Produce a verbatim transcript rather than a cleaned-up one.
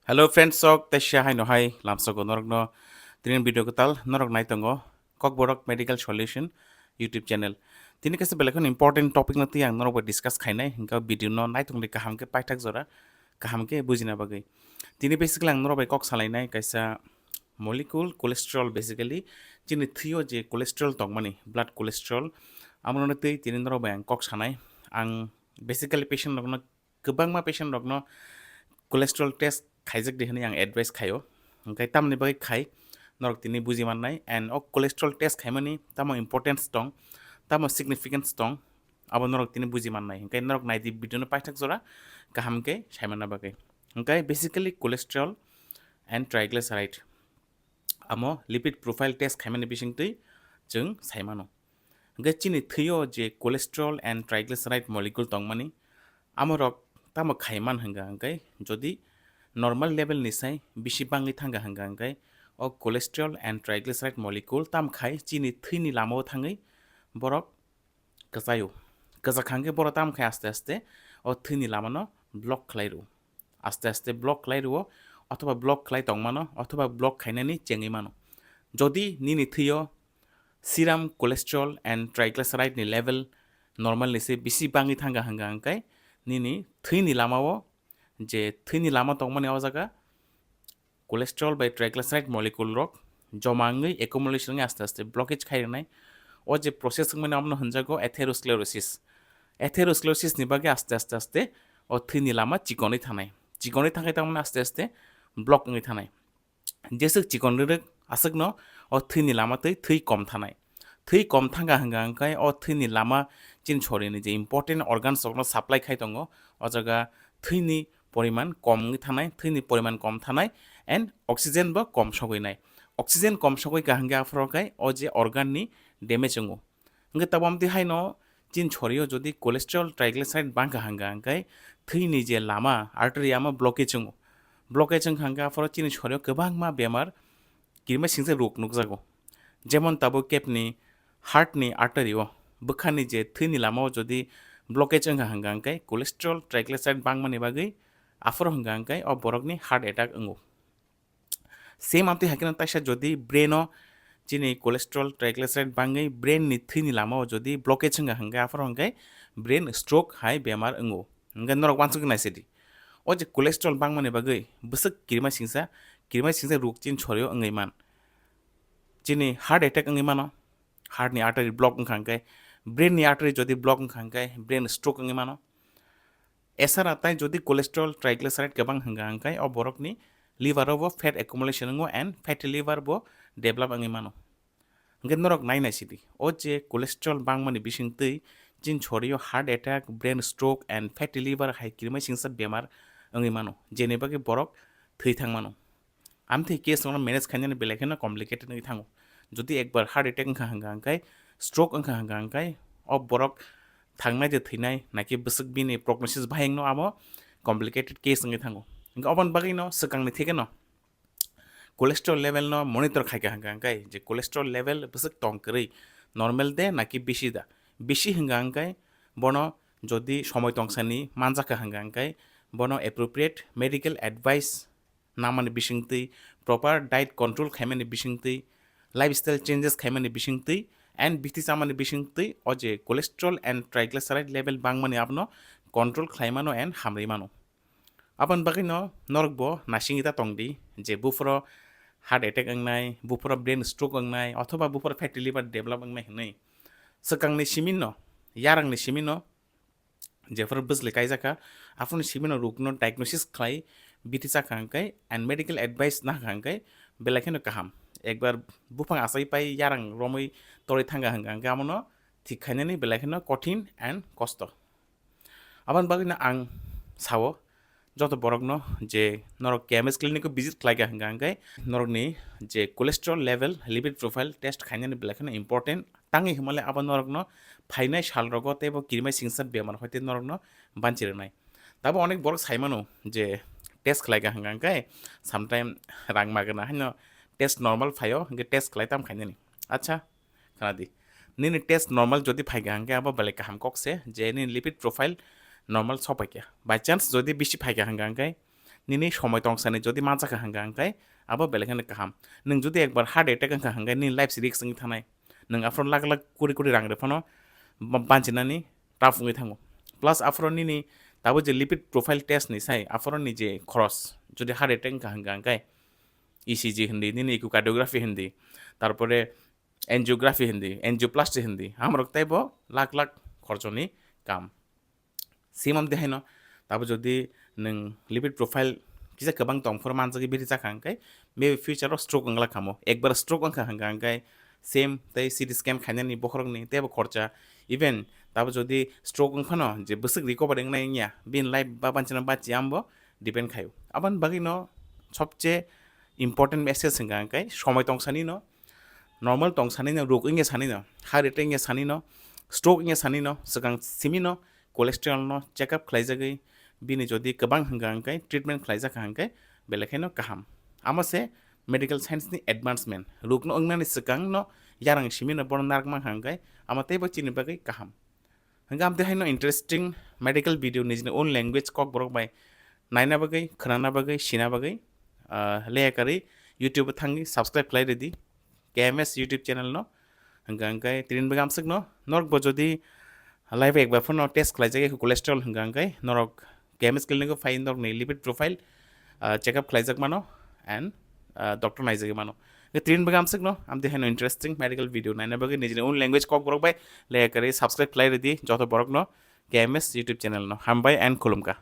Hello friends, sok tesia hai no hai lamsogo norokno tinin video kwtal norok nai tongo Kokborok Medical Solution YouTube channel. Tini kaisa belai kheno important topic no twi ang norok bai discuss khainai, hingka video no nai tongdi kaham khe paithak jora, kaham khe bujina bagwi. Tini basically ang norok bai kok salainai kaisa molecule cholesterol, basically chini thwio je cholesterol tongmani, blood cholesterol, amo no twi tini norok bai ang kok sanai. Ang basically patient rokno kwbangma patient rokno cholesterol test khaijak di hwnwi ang advice khaio. Hwnkhe tamoni bagwi khai norok tini buji mannai, and o cholesterol test khaimani tamo importance tong, tamo significance tong, abo norok tini buji mannai. Hwnkhe norok naidi video no paithak jora kaham khe saimanna bagwi. Hwnkhe basically cholesterol and triglyceride amo lipid profile test khaimani bisingtwi chwng saimano. Hwnkhe chini thwio je cholesterol and triglyceride molecule tongmani, amorok tamo khaiman hwnka hwnkhe, jodi normal level ni sai bisi bangwi thangkha hwnka hwnkhe, o cholesterol and triglyceride molecule tam khai chini thwini lamao thangwi borok kwchaio. Kwchak hangkhe borok tamo khe aste aste o thwini lamano block khlai rwo. Aste aste block khlai rwo, othoba block khlai tongmano, othoba block khainani chengwi mano. Jodi nini thwio serum cholesterol and triglyceride ni level normal ni se bisi bangwi thangkha hwnka hwnkhe, nini thwini lamao je thwini lama tongmani o jaga cholesterol bai triglyceride molecule rok joma wngwi accumulation wngwi aste aste blockage khai rwnai. O je process wngmani abono hwnjago atherosclerosis. Atherosclerosis ni bagwi aste aste aste o thwini lama chikonwi thanai. Chikonwi thangkhe tamoni aste aste block wngwi thanai. Jeswk chikon rwrwk aswkno o thwini lama twi thwi kom thanai. Thwi kom thangkha hwnka hwnkhe o thwini lama chini sorini je important organs rokno supply khai tongo, o jaga thwini poriman kom wngwi thanai, thwini poriman kom thanai, and oxygen bo kom sogwi nai. Oxygen kom sogwi kaham khe aphuru khe o je organ ni damage wngo. Hwnkhe tabuk amtwi haino chini sorio jodi cholesterol, triglyceride bangkha hwnkha hwnkhe thwini je lama, artery, ama blockage wngo. Blockage wngkha hwnkhe aphuru chini sorio kwbangma bemar kirima singsa rok nukjago. Jemon tabuk kepni heart ni artery o, bwkhani je thwini lama o jodi blockage wngkha hwnkha hwnkhe cholesterol, triglyceride bangmani bagwi aphuru hwnkha hwnkhe o borokni heart attack wngo. Same amtwi hai kheno taisa jodi brain o chini cholesterol, triglyceride bangwi brain ni thwini lama o jodi blockage wngkha hwnkhe aphuru hwnkhe brain stroke hai bemar wngo. Hwnkhe norok uansukgwi naisidi. O je cholesterol bangmani bagwi bwswk kirima singsa, kirima singsa rok chini sorio wngwi man. Chini heart attack wngwi mano, heart ni artery block wngkha hwnkhe, brain ni artery jodi block wngkha hwnkhe brain stroke wngwi mano. Esara tai jodi cholesterol, triglyceride kwbang hwnkha hwnkhe o borokni liver o bo fat accumulation wngo and fatty liver bo develop wngwi mano. Hwnkhe norok nai naisidi, o je cholesterol bangmani bisingtwi chini sorio heart attack, brain stroke and fatty liver hai kirima singsa bemar wngwi mano, jeni bagwi borok thwi thang mano. Amtwi case rokno manage khainani belai kheno complicated wngwi thango. Jodi ekbar heart attack wngkha hwnkha hwnkhe, stroke wngkha hwnkha hwnkhe, o borok thangnai de thwinai, naki bwswk bini prognosis bahai wngno amo complicated case wngwi thango. Hwnkhe oboni bagwino swkangni thikeno cholesterol level no monitor khaikha hwnkha hwnkhe, je cholesterol level bwswk tong kwrwi, normal de naki bisi da? Bisi hwnkha hwnkhe bono jodi somoi tongsani manjakha hwnkha hwnkhe bono appropriate medical advice nangmani bisingtwi, proper diet control khaimani bisingtwi, lifestyle changes khaimani bisingtwi, and bithi chamani bisingtwi o je cholesterol and triglyceride level bangmani abono control khlaimano and hamrwi mano. Aboni bagwino norok bo naisingwi ta tongdi je buphuro heart attack wngnai, buphuro brain stroke wngnai, othoba buphuro fatty liver develop wngnai hwnwi. Swkangni simino, yarangni simino jephuru bwsli kaijakha, aphuruni simino rokno diagnosis khlai, bithi chakha hwnkhe and medical advice nakha hwnkhe belai kheno kaham. Ekbar buphang achai pai yarang romwi torwi thangkha hwnkha hwnkhe amono thik khainani belai kheno kothin and kosto. Aboni bagwino ang sao, joto borokno je norok K M S clinic o visit khlaikha hwnkha hwnkhe norokni je cholesterol level, lipid profile test khainani belai kheno important. Tangwi hwnmale abo norokno phainai salrogo teibo kirima singsa bemar hoite norokno banchi rwnai. Tabo onek borok saimano je test khlaikha hwnkha hwnkhe sometime rang magwna haino test normal phaio, hwnkhe test khlai tam khainani. Acha, khnadi. Nini test normal jodi phaikha hwnkhe abo belai kaham kok se je nini lipid profile normal sopaikha. By chance jodi bisi phaikha hwnkha hwnkhe nini somoi tongsani jodi manjakha hwnkha hwnkhe abo belai kheno kaham. Nwng jodi ekbar heart attack wngkha hwnkhe nini life se risk wngwi thanai. Nwng aphuru lakh lakh kori kori rang rw phano ba-, banchinani tough wngwi thango. Plus aphuru nini tabo je lipid profile test ni sai aphuru ni je khoros jodi heart attack wngkha hwnkha hwnkhe E C G hindi, nini echocardiography hindi, tarpore angiography hindi, angioplasty hindi, amorok teibo lakh lakh khorchoni kam. Simam de haino, tabo jodi nwng lipid profile kisa kwbang tongphuru manjagwi biri jakha hwnkhe, maybe future o stroke wngla khamo. Ekbar stroke wngkha hwnkha hwnkhe same tei C T scan khainani bokhorokni teibo khorcha. Even tabo jodi stroke wngphano je bwswk recovery wngnai wngya, bini life ba banchinani bachi ambo depend khaio. Aboni bagwino sobche important message hwnkha hwnkhe somoi tongsani no, normal tongsani no, rok wngya sani no, heart attack wngya sani no, stroke wngya sani no, swkang simi no cholesterol no check up khlaijagwi bini jodi kwbang hwnkha hwnkhe treatment khlaijakha hwnkhe belai kheno kaham. Amo se medical science ni advancement, rok no wngnani swkang no yarang simi no bono narwkma hwnkha hwnkhe amo teibo chini bagwi kaham. Hwnkhe amtwi haino interesting medical video nijini own language kokborok bai naina bagwi, khwnana bagwi, sina bagwi, ah, leya karwi YouTube o thangwi subscribe khlai rwdi K M S YouTube channel no. Hwnkha hwnkhe tinin bagwi amswkno norok bo jodi life ekbar phano test khlaijak ya cholesterol hwnkha hwnkhe norok K M S clinic o phai norokni lipid profile, ah, check up khlaijak mano and, ah, doctor naijagwi mano. Hwnkhe tinin bagwi amswkno amtwi haino interesting medical video naina bagwi nijini own language kokborok bai leya karwi subscribe khlai rwdi joto borokno K M S YouTube channel no. Hambai and khulumkha.